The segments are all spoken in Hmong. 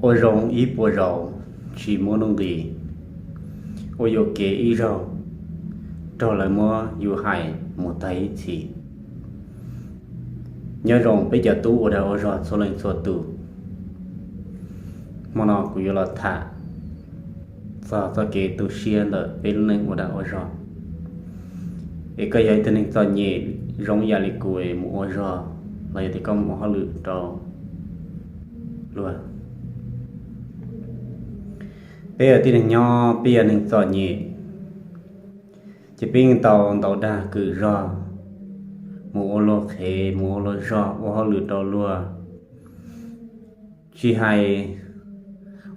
Ua zoo ib puas zaus, tsis muaj nuj nqis, ua yuam kev ib zaug, raug lawv muab yus hais mus tag ib txhis. Nyob zoo peb cov tub ua dag ua zog txhua leej txhua tus, hmo no kuv yuav los tham txog txoj kev tu siab ntawm peb lub neej ua dag ua zog. Es koj yog ib tug neeg txom nyem zoo yam li kuv es mus ua zog los yog tias koj mus ua hauj lwm rau luag, peb yog tib neeg nyob, peb yog neeg txom nyem, ces peb yeej tau ntaus dag kwm zog, mus ua luag qhev, mus ua luag zog, ua hauj lwm rau luag, tsis hais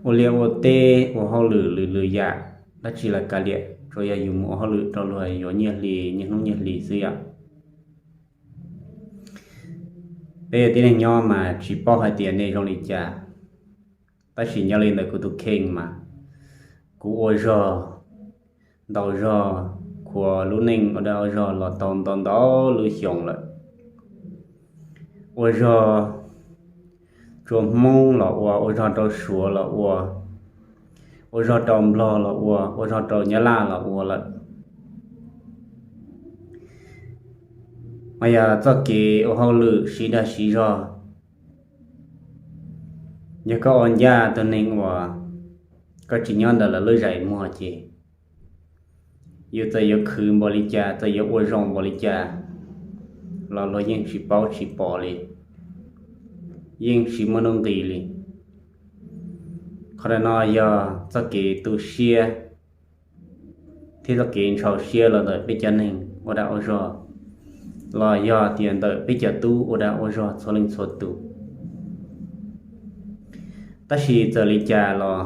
ua liaj ua teb, ua hauj lwm lwm lwm yam dab tsi los kav liam, tsuas yog yus mus ua hauj lwm rau luag yuav nyiaj hli, nyiaj hnub nyiaj hlis xwb yom. Peb yog tib neeg nyob mas tsis paub hais tias nej zoo li cas, tab sis nyob li ntawm kuv tus kheej mas kuv ua zog, ntaus zog, khuav lub neej ua dag ua zog los tau ntau ntau lub xyoo lawm. Ua zog rau Hmoob los ua, ua zog rau Suav los ua, ua zog rau Nplog los ua, ua zog rau Nyab Laj los ua lawm. Mas yog txoj kev ua hauj lwm siv dag siv zog, yog koj ua ncaj tus neeg uas koj tsis nyob ntawm lawv lub zais muag ces yus txawm yuav khwv npaum li cas, txawm yuav ua zoo npaum li cas los luag yeej tsis paub tsis pom li, yeej tsis muaj nuj nqis li. Qhov ntawm no yog txoj kev tu siab thiab txoj kev ntshaus siab los ntawm peb cov neeg ua dag ua zog, los yog tias ntawm peb cov tub ua dag ua zog txhua leej txhua tus. Tab sis txawm li cas los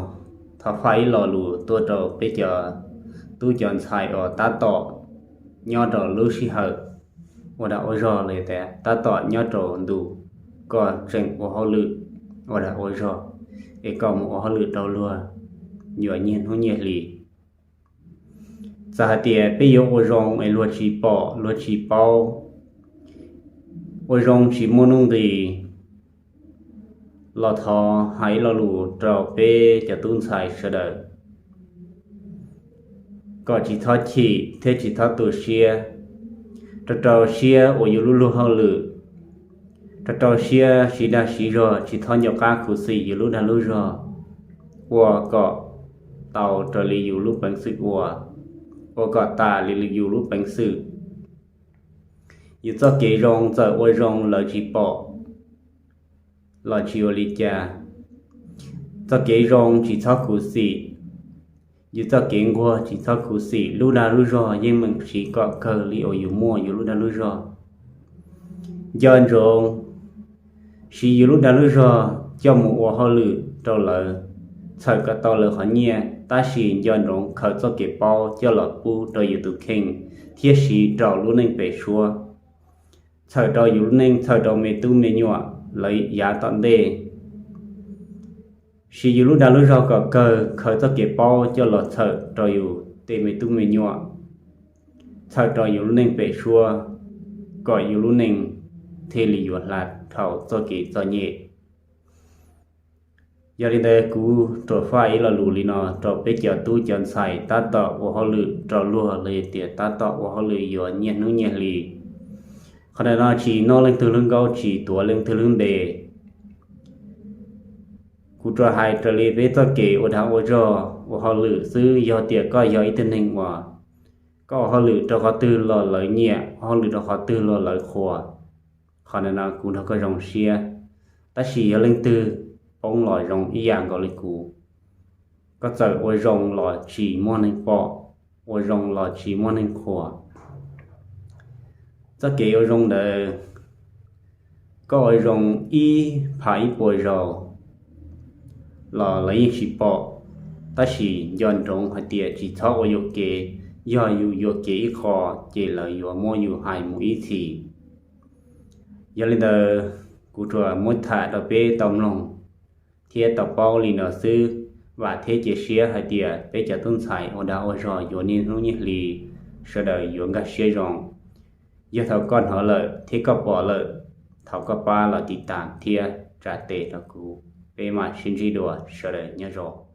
thov faj ib lo lus tuaj rau peb cov tub cov ntxhais uas tab tom nyob rau lub sij hawm ua dag ua zog los tias tab tom nyob rau ntu koj tseem ua hauj lwm ua dag ua zog, es koj mus ua hauj lwm rau luag yuav nyiaj hnub nyiaj hlis. Txawm hais tias peb yuav ua zoo es luag tsis pom luag tsis paub, ua zoo tsis muaj nuj nqis, los thov hais ib lo lus rau peb cov tub ntxhais sawv daws kom tsis txhob chim thiab tsis txhob tu siab. Rau rau siab ua yus lub luag hauj lwm, rau rau siab siv dag siv zog, tsis txhob nco qab khuv xim yus lub dag lub zog, ua kom tau raws li yus lub peev xwm ua, ua kom tas li yus lub peev xwm. Yus txoj kev zoo txawm ua zoo lawv tsis pom los tsis ua li cas, txoj kev zoo tsis txhob khuv xim, yus txoj kev nquag tsis txhob khuv xim, lub dag lub zog yeej meem siv kom kawg li uas yus muaj yus lub dag lub zog. Nco ntsoov siv yus lub dag lub zog coj mus ua hauj lwm rau lawv, txhawm kom tau lawv qhov nyiaj, tab sis nco ntsoov khaws txoj kev paub coj los pub rau yus tus kheej thiab siv rau lub neej pem suab, txhawm rau yus lub neej, txhawm rau me tub me nyuam lawv yav tom ntej. Siv yus lub dag lub zog kom kawg, khaws txoj kev paub coj los txhawm rau yus tej me tub me nyuam, txhawm rau yus lub neej pem suab, kom yus lub neej thiaj li yuav hla dhau txoj kev txom nyem. Yog li ntawd kuv ruam faj ib lo lus li no rau peb cov tub cov ntxhais tab tom ua hauj lwm rau luag los yog tias tab tom ua hauj lwm yuav nyiaj hnub nyiaj hlis. Qhov ntawm no tsis noj leej twg lub nkaub, tsis tuav leej twg lub npe. Kuv tsuas hais raws li peb txoj kev ua dag ua zog ua hauj lwm xwb. Yog tias koj yog ib tug neeg uas koj ua hauj lwm rau qhov twg los lawv nyiam, ua hauj lwm rau qhov twg los lawv qhuas, qhov ntawm no kuv nrog koj zoo siab. Tab sis yog leej twg poob los zoo ib yam nkaus li kuv, koj txawm ua zoo los tsis muaj neeg pom, ua zoo los tsis muaj neeg qhuas. Txoj kev ua zoo ntawd, koj ua zoo ib phav ib puas zaus los lawv yeej tsis pom, tab sis nco ntsoov hais tias tsis txhob ua yuam kev, yog yus yuam kev ib qho ces lawv yuav muab yus hais mus ib txhis. Yog li ntawd, kuv tsuas muab tham rau peb tau mloog thiab tau paub li no xwb. Vam thiab cia siab hais tias peb cov tub ntxhais ua dag ua zog yuav niaj hnub niaj hli, sawv daws yuav nkag siab zoo. Yog thaum koj hnov lawm thiab koj pom lawm, thov koj pab los tiv tas thiab tsa tes rau kuv. Peb mam sib ntsib dua, sawv daws nyob zoo.